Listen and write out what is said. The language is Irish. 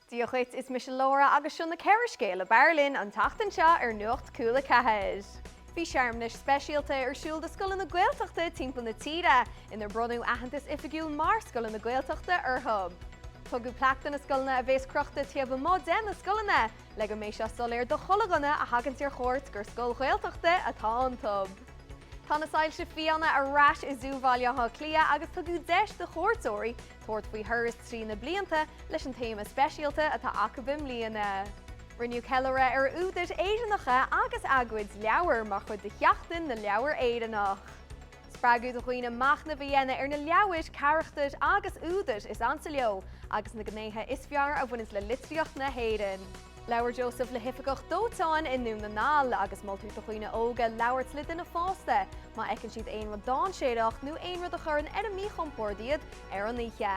Dia dhuit, is mise Laura agus seo na 4 scéal ab fhearr linn an tseachtain seo ar Nuacht Cúla 4. Bhí searmanais speisialta ar siúl do scoileanna Gaeltachta timpeall na tíre, inar bronnadh aitheantas oifigiúil mar scoileanna Gaeltachta orthu. Tugadh plaic do na scoileanna a bhéas crochta taobh amuigh de na scoileanna, le go mbeidh sé soiléir do chuile dhuine a thaganns ar chuairt gur scoil Ghaeltachta atá iontu. Tá na soilse fiáine ar ais i Zú Bhaile Átha Cliath agus tugadh deis do chuairteoirí tabhairt faoi thuras trí na blianta leis an téama speisialta atá acu i mbliana. Rinneadh ceiliúradh ar údair Éireannacha agus a gcuid leabhar mar chuid de Sheachtain na Leabhar Éireannach. Spreagadh do dhaoine machnamh a dhéanamh ar na leabhair, carachtair agus údair is ansa leo agus na gnéithe is fearr a bhaineanns le litríocht na hÉireann. Labhair Joseph le hoifigeach dóiteáin i nDún na nGall agus moltar do dhaoine óga labhairt le duine fásta má fheiceann siad aon rud dainséarach nó aon rud a chuireann ar a míchompord iad ar an oíche.